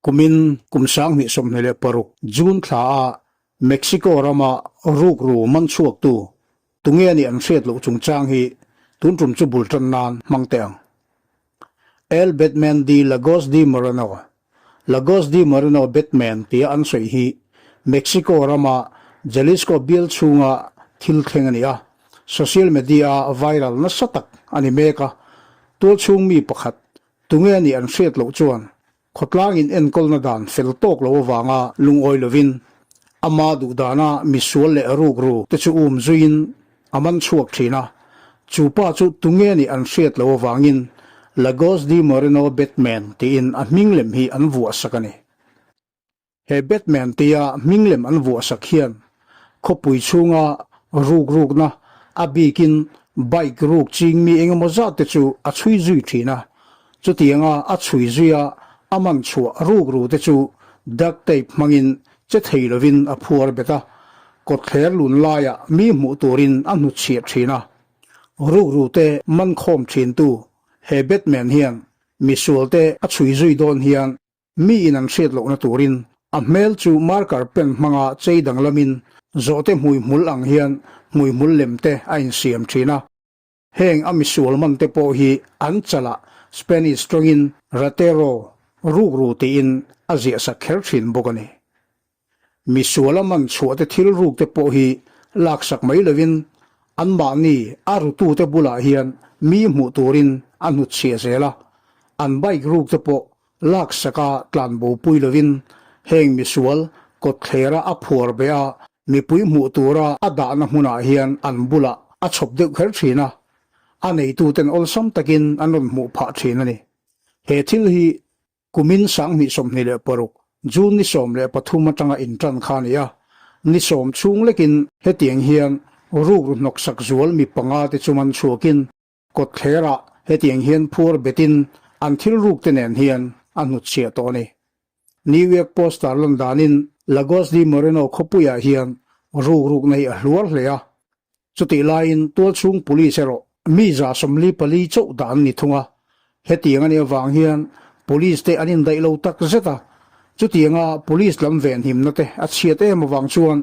Kumin kum 2026 June thla a Mexico rama rukru man chhuaktu tunge anih an hriat loh chungchang hi tun tum chu bul tan nan hmang teh ang. El Batman de Lagos de Moreno, Lagos de Moreno Batman tia an sawi hi Mexico rama Jalisco bial chhunga thil thleng a ni a, social media-a viral nasa tak a ni mek a, tualchhung mi pakhat tunge anih an hriat loh chuan Khawtlangin enkawlna dan fel tawk lo avanga lungawi lovin ama duh dana misual leh rukru te chu um zuiin a man chhuak thin a, chu pa chu tunge nih an hriat lo avangin Lagos de Moreno Batman tiin a hming lem hi an vuah sak a ni. He Batman tia hming lem an vuah sak hian khawpui chhunga ruk rukna a bikin bike ruk ching mi engemaw zat te chu a chhui zui thin a, chutianga a chhui zuia a man chhuah ruk ru te chu duct tape hmangin che thei lovin a phuar bet a, kawtthler lun laiah mi hmuh turin a hnutchhiah thin a. Ruk ru te man khawm thintu he Batman hian misual te a chhui zui dawn hian Mi in an hriat lohna turin a hmel chu marker pen hmanga chei danglamin zawhte hmuihmul ang hian hmuihmul lem te a insiam thin a. Heng a misual man te pawh hi an chalah Spanish tawngin ratero, rukru tiin a ziahsak kher thin bawk a ni. Misuala man chhuah te thil ruk te pawh hi laksak mai lovin anmahni a rutute bulah hian mi hmuh turin a hnutchhiah zel a, an bike ruk te pawh laksaka tlan bopui lovin heng misual kawtthlera a phuar beh a, mipui hmuh tura a dahna hmunah hian an bulah a chhawp deuh kher thin a, a neituten awlsam takin an rawn hmuh phah thin a ni. He thil hi Kumin 2026, June ni 13 atanga intan kha a ni a, ni sawm chhung lekin hetiang hian rukru hnawksak zual mi panga te chu man chhuakin kawtthlerah hetiang hian phuar betin an thil ruk te nen hian a hnutchhiah tawh a ni. New York Post tarlan danin Lagos de Moreno khawpuiah hian rukrukna hi a hluar hle a, Chutih laiin tualchhung police erawh mi 44 chauh dah an ni thung a, hetiang a nih avang hian police te an indaih lo tak zet a, chutianga police lam venhimna te a chhiat em avang chuan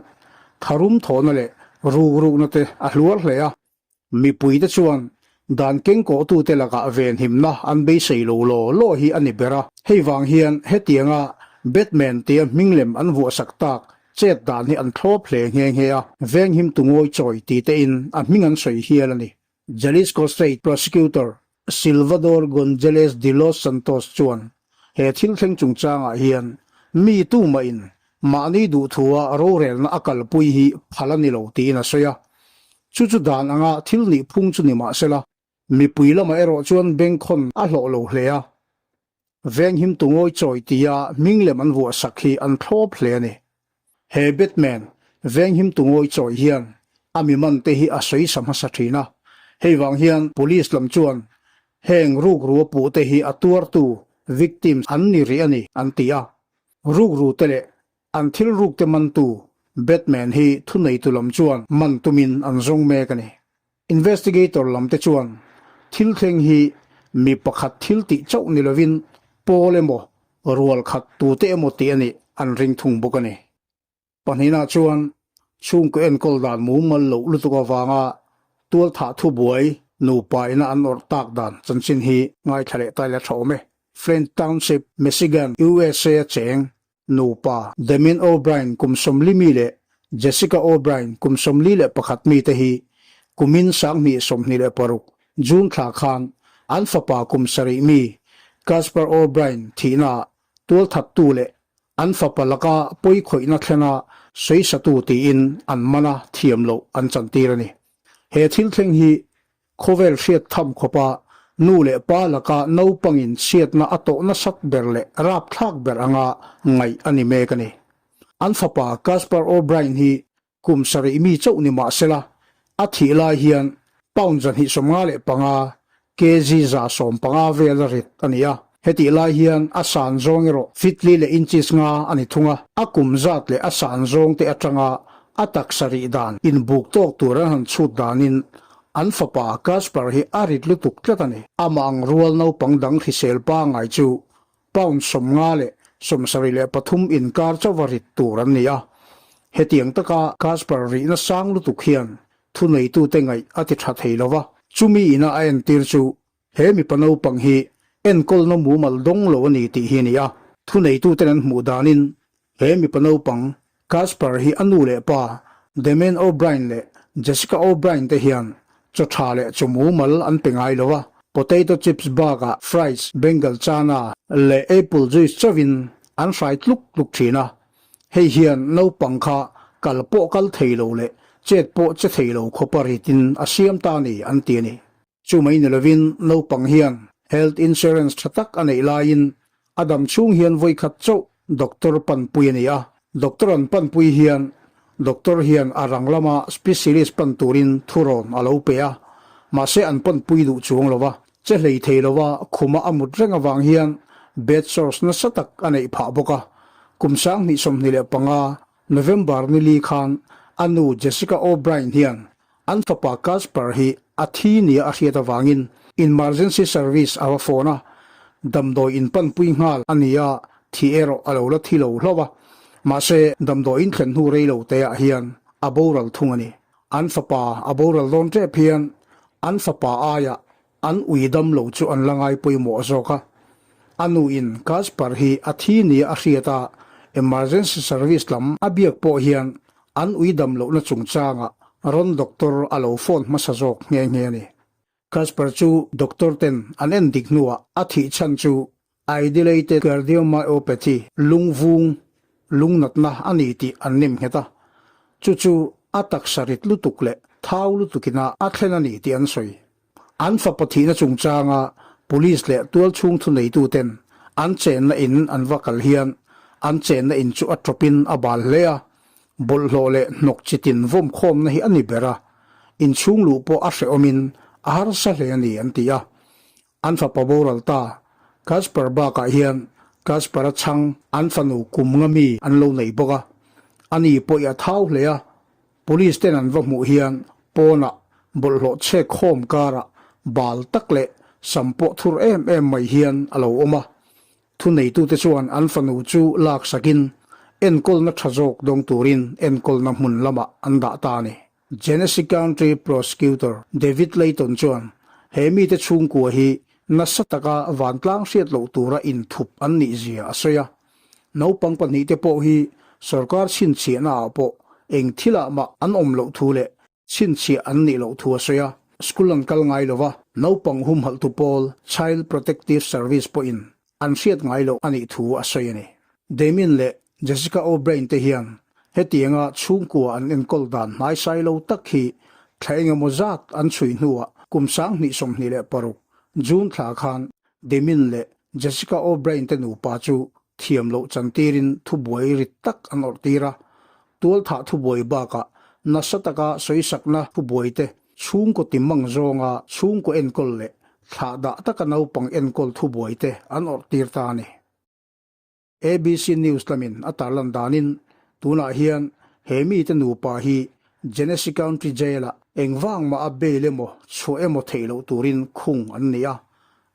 tharum thawhna leh rukrukna te a hluar hle a, mipui te chuan dan kengkawhtute lakah venhimna an beisei lo law law hi a ni ber a, hei vang hian hetianga Batman tia hming lem an vuahsak tak Chet dan hi an thlawp hle nghe nghe a, venghim tu ngawi chawi ti tein a hming an sawi hial a ni. Jalisco State Prosecutor Silvador Gonzalez de los Santos chuan he thil thleng chungchangah hian mi tumahin mahni duhthua rorelna a kalpui hi phal a ni lo tiin a sawi a. Chu chu dan anga thil nih phung chu ni mahsela, mipui lamah erawh chuan bengkhawn a hlawh lo hle a. Venghim tu ngawi chawi tia hming lem an vuah sak hi an thlawp hle a ni. He Batman, Venghim tu ngawi chawi hian a mi man te hi a sawi sa hmasa thin a, hei vang hian Police lam chuan heng rukru a puh te hi a tuartu, victims, an ni rih a ni an ti a. Rukru te leh an thil ruk te mantu Batman hi thuneitu lam chuan man tumin an zawng mek a ni. Investigator lam te chuan thil thleng hi mi pakhat thil tih chauh ni lovin pawl emaw rual khat tute emaw tih a nih an ring thung bawk a ni. Pahnihna chuan chhungkaw enkawl dan mumal loh lutuk avanga tualthah thubuai nupa ina an awrh tak dan chanchin hi ngaithla leh ta ila tha awm e. Flint Township, Michigan, USA a cheng Nupa Damien O'Brien kum 40 mi leh Jessica O'Brien kum 41 mi te hi kumin 2026 June thla khan an fapa kum 7 mi Casper O'Brien thihnaah tualthattu leh an fapa laka pawikhawihna thlenga sawisatu tiin an man a thiam loh an chantir a ni. He thil thleng hi Khawvel hriat tham khawpa nu leh pa laka naupangin chhiatna a tawh nasat ber leh rapthlak ber anga ngaih a ni mek a ni. An fapa Casper O'Brien hi kum 7 mi chauh ni mah sela, a thih lai hian pound 255, kg 115 vel a rit a ni a. Hetih lai hian a san zawng erawh feet li leh inches nga a ni thung a, a kum zat leh a san zawng te atanga a taksa rih dan inbuk tawk tur an han chhut danin an fapa Casper hi a rit lutuk tlat a ni. Amah ang rual naupang dang hrisel pangngai chu pound 50 leh 73 inkar chauha rit tur an ni a. Hetiang taka Casper rihna sang lutuk hian thuneitute ngaih a ti tha thei lo va, chumi ina a entir chu he mipa naupang hi enkawlna mumal dawng lo a ni tih hi a ni a. Thuneituten an hmuh danin he mipa naupang Casper hi a nu leh pa Damien O'Brien leh Jessica O'Brien te hian chaw tha leh chaw mumal an pe ngai lo a, potato chips bakah fries, Bengal chana leh apple juice chauhin an hrai tluk tluk thin a. Hei hian naupang kha kal pawh kal thei lo leh chet pawh che thei lo khawpa ritin a siam ta a ni an ti a ni. Chu mai ni lovin naupang hian health insurance tha tak a neih laiin a dam chhung hian vawikhat chauh doctor panpui a ni a. Doctor an panpui hian doctor hian a rang lama specialist pan turin thurawn a lo pe a, mahse an panpui duh chuang lo va. Che hlei thei lova khuma a mut reng avang hian bed sores nasa tak a neih phah bawk a. Kum 2025 November ni li khan a nu Jessica O'Brien hian an fapa Casper hi a thi nia a hriat avangin emergency service a va phone a, damdawi in panpui nghal a ni a, thi erawh a lo la thi lo hlauh a. Mahse, damdawi in thlen hnu rei lo te ah hian a boral thung a ni. An fapa a boral dawn tep hian an fapa aiah an ui dam lo chu an la ngai pawimawh zawk a. A nuin Casper hi a thi nia a hriat a, emergency service lam a biak pawh hian an ui dam lohna chungchangah rawn doctor a lo phone hmasa zawk nghe nghe a ni. Casper chu doctor ten an en dik hnuah a thih chhan chu Idilated cardiomyopathy, lungvung, lungnatna a ni tih an nem nghet a, chu chu a taksa rit lutuk leh thau lutukina a thlen a ni tih an sawi. An fapa thihna chungchanga police leh tualchhung thuneituten an chenna in an va kal hian an chenna in chu a tawpin a bal hle a, bawlhhlawh leh hnawk chitin vawmkhawmna hi a ni ber a, inchhung luh pawh a hrehawmin a harsa hle a ni an ti a. An fapa boral ta Casper bakah hian Casper-a chhang an fanu kum nga mi an lo nei bawk a, ani pawh i a thau hle a, Police ten an va hmuh hian pawnah bawlhhlawh chhek khawm karah bal tak leh sam pawh thur em em mai hian a lo awm a. Thuneitute chuan an fanu chu laksakin enkawlna tha zawk dawng turin enkawlna hmun lamah an dah ta a ni. Genesee County Prosecutor David Layton chuan he mite chhungkua hi nasa taka vantlang hriat loh tura inthup an nih zia a sawi a. Naupang pahnihte pawh hi sorkar chhinchhiahna ah pawh eng thilah mah an awm loh thu leh chhinchhiah an nih loh thu a sawi a. School an kal ngai lova, naupang humhalhtu pawl Child Protective Service pawhin an hriat ngai loh a nih thu a sawi a ni. Damien leh Jessica O'Brien te hian hetianga chhungkua an enkawl dan hnaisai lo tak hi thla engemaw zat an chhui hnuah kum 2026 June thla khan Damien leh Jessica O'Brien te nupa chu thiam loh chantirin thubuai rit tak an awrh tir a, tualthah thubuai bakah nasa taka sawisakna thubuai te, chhungkaw timang zawnga chhungkaw enkawl leh thlah dah taka naupang enkawl thubuai te an awrh tir ta a ni. ABC News lamin a tarlan danin tunah hian he mite nupa hi Genesee County Jail-ah engvang mah a bail emaw chhuah emaw theih loh turin khung an ni a,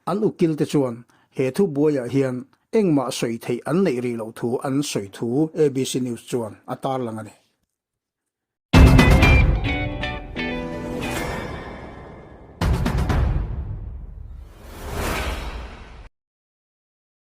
an ukil te chuan he thubuaiah hian engmah sawi theih an neih rih loh thu an sawi thu ABC News chuan a tarlang a ni.